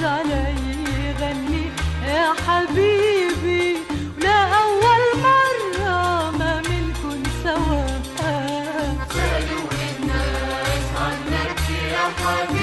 عاد علي غني يا حبيبي، ولا أول مرة ما منكن سوا. سألوني الناس عنك يا حبيبي.